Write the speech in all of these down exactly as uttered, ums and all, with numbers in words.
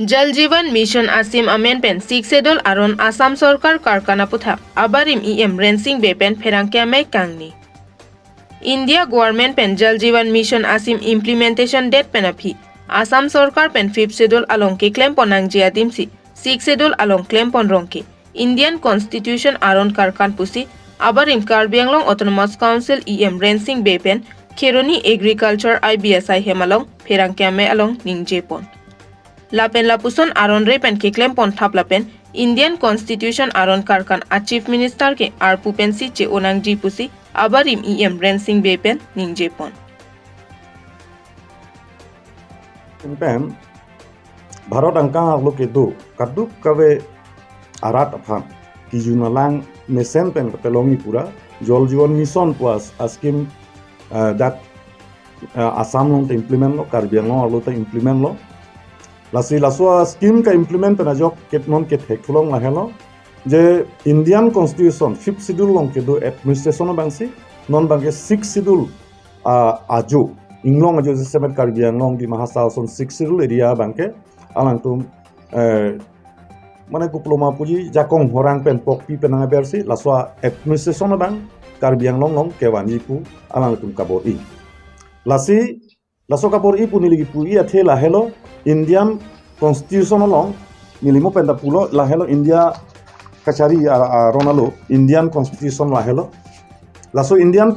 Jal Jeevan Mission asim amen pen Sixth Schedule aron Assam Sorkar karkan aputhak abarim E M Rensing Bey pen pherangke amei kangni. India Government pen Jal Jeevan Mission asim implementation det pen aphi Assam Sorkar pen Fifth Schedule along keklem pon nangji adimsi Sixth Schedule along klem pon rong ke Indian Constitution aron karkan pusi abarim Karbi Anglong Autonomous Council E M Rensing Bey pen Kheroni Agriculture I B S I hem along pherangke amei along ningje pon. Lapen lapuson aron re pen keklem pon thap lapen Indian Constitution aron karkan a Chief Minister ke arpu pensi che-o nangji pusi abarim E M Rensing Bey pen ningje pon. Pen Bharat angkang arlo kedo kaduk kave arat aphan kejun alang mesen pen kapelongji pura Jal Jeevan Mission pu a-scheme, eh, dak, eh, Assam along ta implement lo, Karbi Anglong arlo ta implement lo. Lasi laso a-scheme ka-implement pen ajok ket non kethek thulong lahelo je Indian Constitution Fifth Schedule along kedo administration abangsi non abangke Sixth Schedule, ah, ajo, inglong ajo jasemet Karbi Anglong, Dima Hasao ason Sixth Schedule area abangke alangtum, eh, mane kuploma puji jakong horang pen pokpi pen nangbersi laso administration abang Karbi Anglong along kevanji pu alangtum kabor-i. Lasi laso kabor-i pu neli kipu-i athe lahelo Indian Constitution along, neli mo pen ta pulo lahelo India kachari a, a, aron alo Indian Constitution lahelo. Laso Indian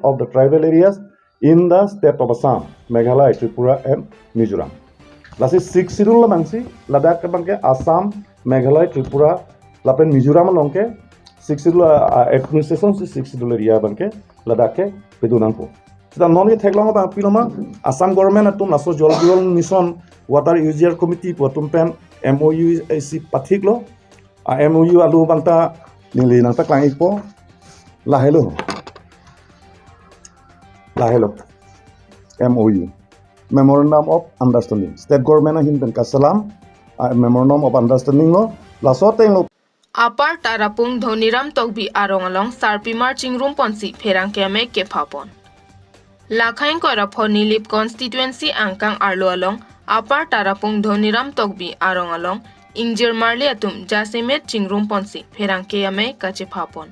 of the tribal areas in the state of Assam, Meghalaya, Tripura and Mizoram. Lasi Sixth Schedule labangsi ladak ke abangke Assam, Meghalaya, Tripura lapen Mizoram along ke Sixth Schedule, ah, administration si Sixth Schedule area abangke ladak ke pedo nangpo. Seta non ketheklong abang piloma Assam government atum laso Jal Jeevan Mission Water User Committee pu atum pen M O U isi pathiklo. A M O U alo abang ta neli nangpaklang-ikpo. Lahelo. Lahelo. M O U. Memorandum of Understanding. State government ahin pen kachelam a Memorandum of Understanding lo. Laso ateng lo. Upper Tarapung Dhoniram Tokbi arong along sarpimar chingrum ponsi pherangke amei kepha pon. Lakhang Koirapho Nilip constituency angkang arlo along Upper Tarapung Dhoniram Tokbi arong along ingjir marli atum jasemet chingrum ponsi pherangke amei kachepha pon.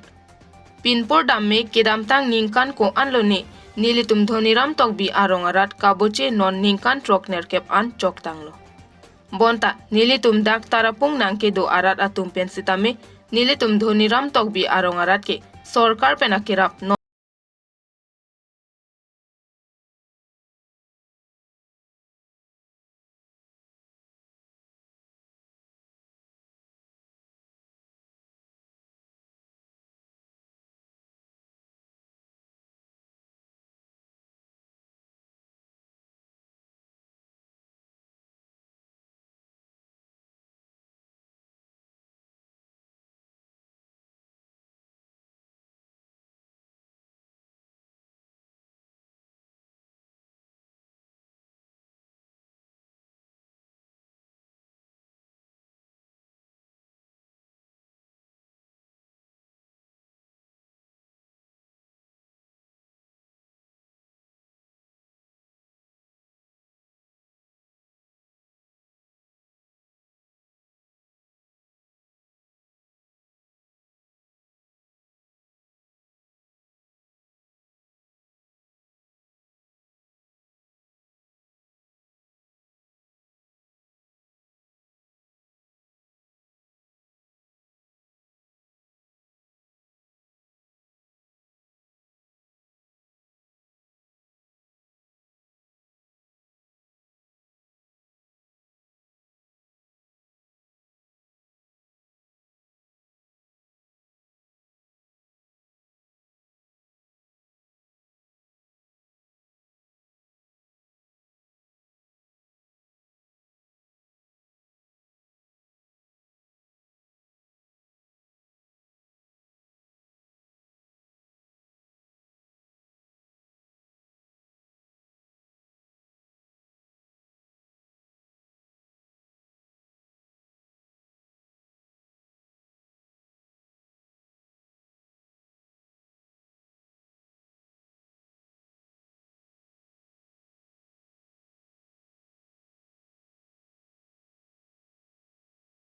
Pinpur damme kedamtang ningkan ko-an lone nelitum Dhoniram Tokbi arong arat kaboche non ningkan throk nerkep an choktanglo. Bonta nelitum dak Tarapung nangkedo arat atum pen sitame nelitum Dhoniram Tokbi arong arat ke sorkar pen akerap non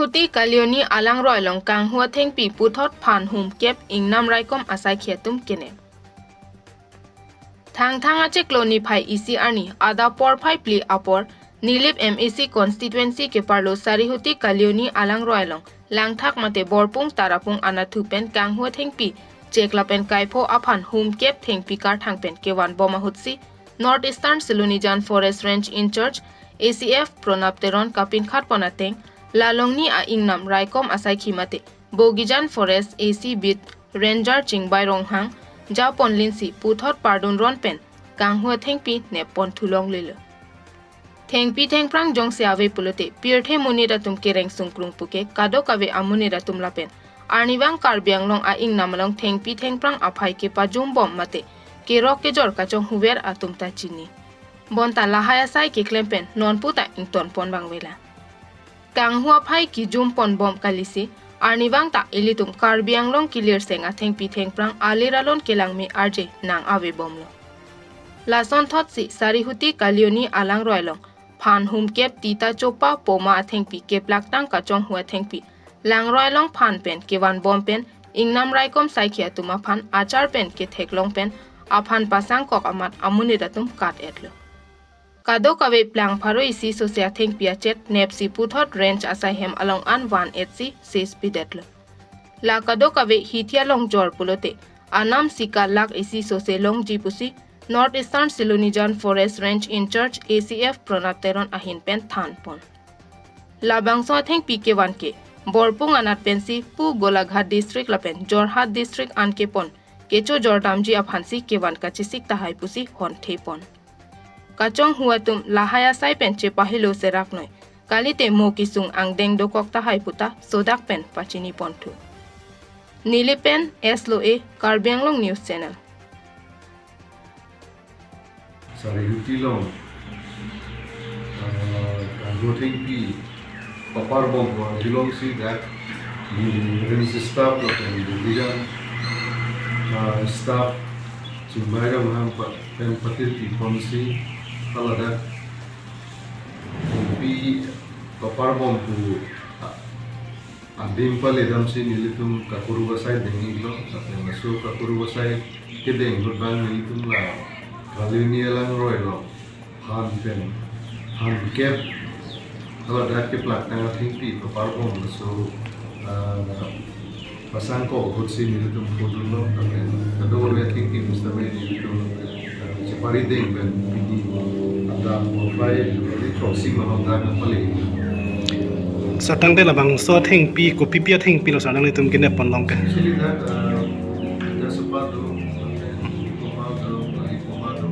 Huti Kalioni alangroi along kanghu athengpi puthot phan hum kep ingnam raikom asaikhi atum kenep. Thangthang achiklo niphai isi arni adap porphai phli apor Nilip M A C constituency keparlo Sarihuti Kalioni alangroi along Langthak mate Borpung Tarapung anatthu pen kanghu athengpi chek lapen kaipho aphan hum kep thengpi karthang pen kevan bom ahutsi North Eastern Silonijan Forest Range in-charge A C F Pranab Teron kapinkhat pon ateng, la alongni a-ingnam raikom asaikhi mate Bogijan Forest A C Beat Ranger Chingbai Ronghang japon linsi puthot pardun ron pen kanghu athengpi nep pon thulonglelo. Thengpi thengphrang jongsi ave pulote pirthe monit atum kereng sungkrung puke kadokave amonit atum lapen arnivang Karbi Anglong a-ingnam along thengpi thengphrang aphai kepajum bom mate kerok kejor kachonghuver atum ta chini. Bonta lahai asai keklem pen nonpu ta ington pon vangvela. Kanghu aphai kejum pon bom kalisi, arnivang ta ilitum Karbi Anglong kilirseng athengpi thengphrang alir alon kelangme arje nang ave bomlo. Lasonthotsi Sarihuti Kalioni alangroi along phan hum kep tita chopa poma athengpi keplaktang kachonghu athengpi langroi along phan pen kevan bom pen ingnam raikom saikhi atum aphan achar pen ketheklong pen aphan pasangkok amat amonit atum kat-etlo. Kadokave plang pharo isi sose athengpi achet nepsi puthot range asai hem along an van-etsi seispidetlo. La kadokave hithi along jor pulote anam sika lakh isi sose longji pusi North Eastern Silonijan Forest Range in-charge A C F Pranab Teron ahin pen than pon. Labangso athengpi kevan ke Borpung anat pensi pu Golaghat district lapen Jorhat district an kepon kecho jordamji aphansi kevan kachesik tahai pusi honthe pon. Kachonghu atum lahai asai pen chepahelo serak noi, kalite mo kesung angdeng dokok tahai puta sodak pen pachini ponthu. Nilip pen S Loe, Karbi Anglong News Channel. Sarihuti along, ah, kanghu athengpi papar bom ko along si dak, mm, range staff lapen division, ah, staff Chingbai Ronghang pa-, pen patirpi ponsi haladak thengpi papar bom pu, ah, adim pale damsi nelitum kakuru asai deng-iklo, lapen laso kakuru asai kedeng ahut abang nelitum la Kalioni alangroi along phan pen, phan kep, haladak keplaktang athengpi papar bom laso, ah, pasangkok ahutsi nelitum pudunlo, lapen kadokave athengpi pusitame nelitum, ah, chepari deng pen pini adap porphai phli throksi malom dak nangpale. So tangte labangso athengpi kopipi athengpilo sir nanglitum kenep pon long ke? Actually, that, uh, that's a part of, uh, Koma do, uh, Koma do.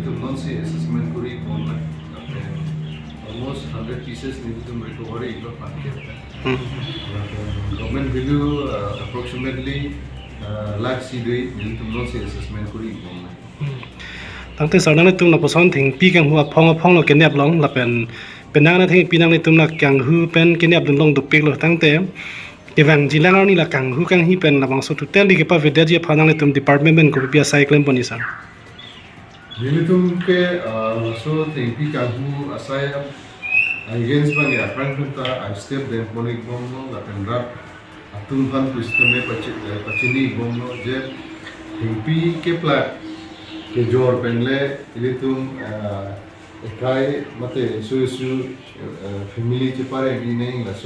Itum nonsi assessment kuri pon, uh, almost hundred pieces nelitum recovery ito phan kep. Hmm. Uh, government value, uh, approximately, uh, lakh isi do, nelitum nonsi assessment kuri pon. Hmm. Tangte sir nanglitum lapuson thengpi kanghu aphong aphong lo kenep long lapen penang athengpi nanglitum la kanghu pen kenepdun long dopiklo, tangte kevangji lang arni la kanghu kanghi pen labangso totally kepavedetji aphan nanglitum department pen kopipi asai klem pon-i sir? Nelitum ke, ah, laso thengpi kanghu asai against abang ke aphrang pen ta a-step deng pon-ik bomlo lapen rat atum aphan pusitame pachi-, eh, pachini bomlo je thengpi keplak kejor pen le ilitum, ah, ekai mate isu isu, eh, family chepareng-i neng laso